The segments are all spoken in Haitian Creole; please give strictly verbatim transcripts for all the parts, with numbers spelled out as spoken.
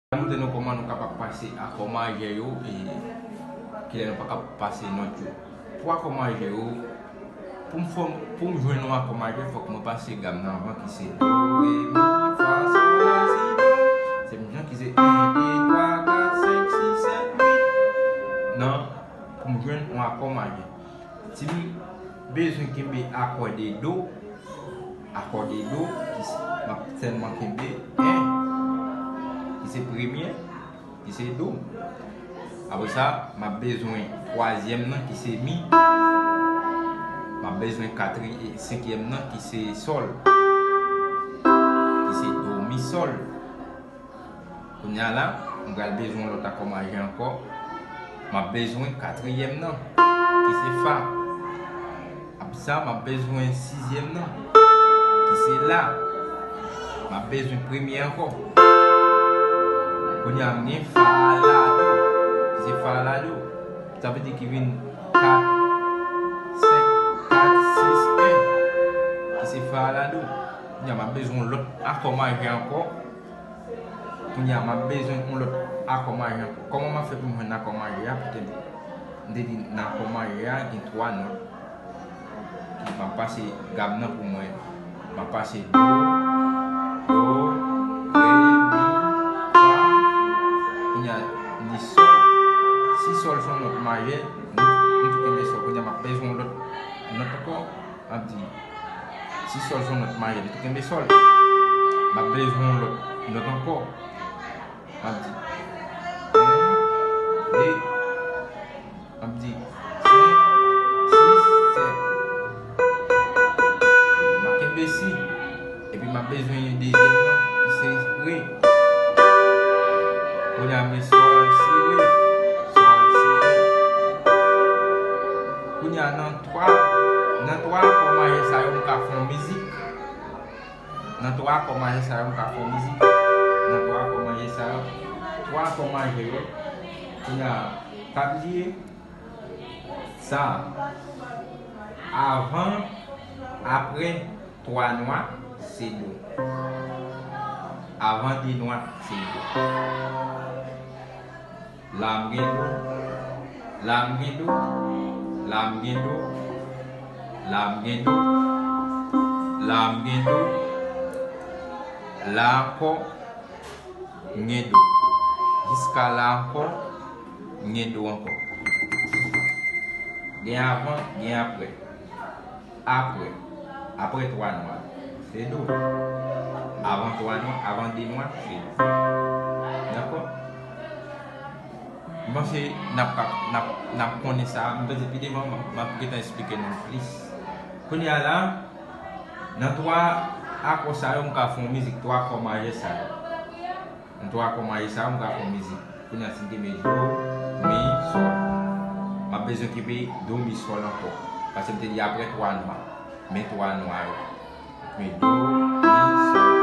Montre nou kòman nou kapab pase akò majè yo e kilè nou pa kapab pase nòt yo. Pou akò majè yo, pou m fòm, pou m jwenn yon akò majè, fòk mwen pase gam nan anvan ki se do, re, mi, fa, sol, la, si, do. Se menm jan ki se en, de, twa, kat, senk, sis, sèt, uit. Nan, pou m jwenn yon akò majè. Si m bezwen kenbe akò de do, akò de do, ki se, m ap sèlman kenbe en, ki se premye, ki se do. Apre sa, m ap bezwen twazyèm nan, ki se mi. M ap bezwen katri-, senkyèm nan, ki se sòl, ki se do, mi, sòl. Kounye a la, m pral bezwen yon lòt akò majè ankò. M ap bezwen katriyèm nan, ki se fa. Apre sa, m ap bezwen sizyèm nan, ki se la. M ap bezwen premye ankò. Kounye a, m gen fa, la, do, ki se fa, la, do. Sa vle di ki vin kat, senk, kat, sis, en, ki se fa, la, do. Kounye a, m ap bezwen yon lòt akò majè ankò. Kounye a, m ap bezwen yon lòt akò majè ankò. Kòman m ap fè pou m jwenn akò majè a? Poutèt m te di nan akò majè a, gen twa nòt. M ap pase gam nan pou mwen. M ap pase do, do, re, mi, fa. Kounye a, m di sòl. Si sòl se yon nòt majè, nou, nou tou kenbe sòl. Kounye a, m ap bezwen yon lòt nòt ankò. M ap di, si sòl se yon nòt majè, li tou kenbe sòl. M ap bezwen yon lòt nòt ankò. M ap di, en, de. M ap di, senk, sis, sèt. M ap kenbe si. Epi m ap bezwen yon dezyèm nan, ki se re. Kounye a, m gen sòl, si, re. Sòl, si, re. Kounye a, nan twa, nan twa akò majè sa yo, m ka fè yon mizik. Nan twa akò majè sa yo, m ka fè yon mizik. Nan twa akò majè sa yo, twa akò majè yo. Kounye a, pa bliye, sa, avan, apre twa nwa, se do. Avan de nwa, se do. La m gen do, la m gen do, la m gen do, la m gen do, la m gen do, la ankò, m gen do. Jiska la ankò, m gen do ankò. Gen avan, gen apre. Apre, apre twa nwa, se do. Avan twa nwa, avan de nwa, se do. Dakò? M panse n ap ka, n ap, n ap konnen sa. M panse pi devan, m ap, m ap gentan esplike nou plis. Kounye a la, nan twa akò sa yo, m ka fè yon mizik, twa akò majè sa yo. Nan twa akò majè sa yo, m ka fè yon mizik. Kounye a, si m kenbe do, mi, sòl, m ap bezwen kenbe do, mi, sòl ankò. Paske m te di apre twa nwa. Men twa nwa yo. Men do, mi, sòl.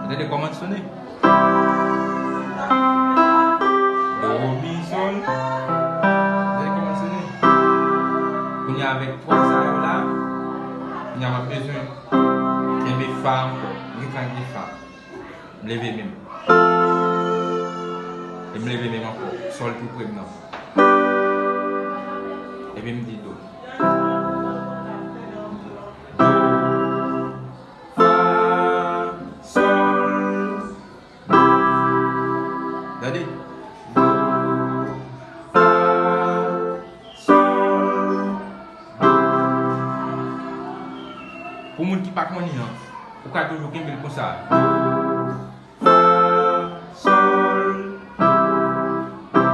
Ou tande kòman l sonnen? Do, mi, sòl. Ou tande kòman l sonnen? Kounye a, avèk twa sa yo la, kounye a, m ap bezwen kenbe fa ankò. M gentan gen fa. M leve men m. E m leve men m ankò. Sòl tou pre m nan. Epi m di do. Do, fa, sòl, do. Tande? Do, fa, sòl, do. Pou moun ki pa konnen an, ou ka toujou kenbe l konsa. Do, fa, sòl, do,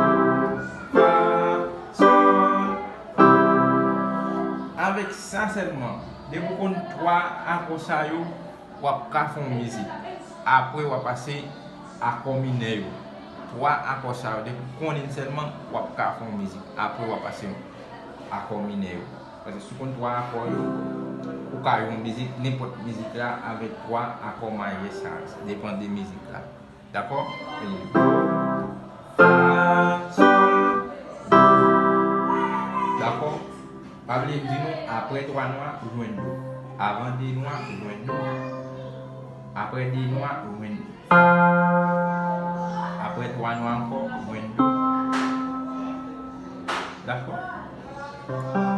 fa, sòl, do. Avèk sa sèlman, depi w konn twa akò sa yo, w ap ka fè yon mizik. Apre, w ap pase akò minè yo. Twa akò sa yo, depi w konnen l sèlman, w ap ka fè yon mizik. Apre, w ap pase akò minè yo. Paske si w konn twa akò yo, ou ka jwe yon mizik, nenpòt mizik la, avèk twa akò majè sa yo. Depann de mizik la. Dakò? E do, fa, sòl, do. Dakò? Pa bliye m di nou, apre twa nwa, ou jwenn do. Avan de nwa, ou jwenn do. Apre de nwa, ou jwenn do. Dakò?